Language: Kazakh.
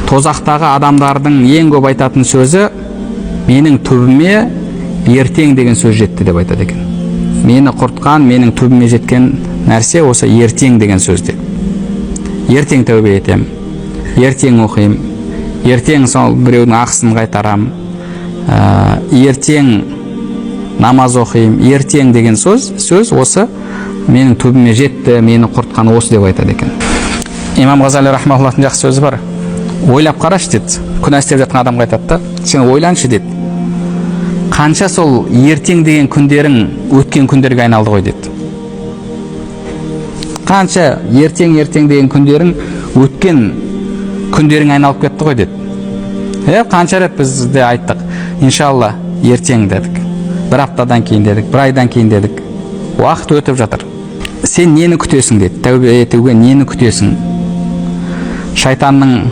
Тозақтағы адамдардың ең көп айтатын сөзі: «Менің түбіме ертең деген сөз жетті», – деп айтады екен. «Мені құртқан, менің түбіме жеткен нәрсе осы ертең деген сөз», – деп. «Ертең тәубе етемін, ертең оқимын, ертең сол біреудің ақысын қайтарам, ертең намаз оқимын, ертең деген сөз осы менің түбіме жетті, мені құртқан осы», – деп айтады екен. Имам Ғазали рахмауллахтың жақсы сөзі бар: «Ойлап қарашы, – дейді, күнә істеп жатқан адамға айтады да, – сен ойланшы, – дейді, – қанша сол ертең деген күндерің өткен күндерге айналды ғой, – деді. – Қанша ертең, ертең деген күндерің өткен күндерің айналып кетті ғой», – деді. Қанша рет біз де айттық: «Иншалла, ертең», – дедік, «бір аптадан кейін» дедік, «бір айдан кейін» дедік. Уақыт өтіп жатыр. «Сен нені күтесің, – деді, – тәубе етуге нені күтесің?» Шайтанның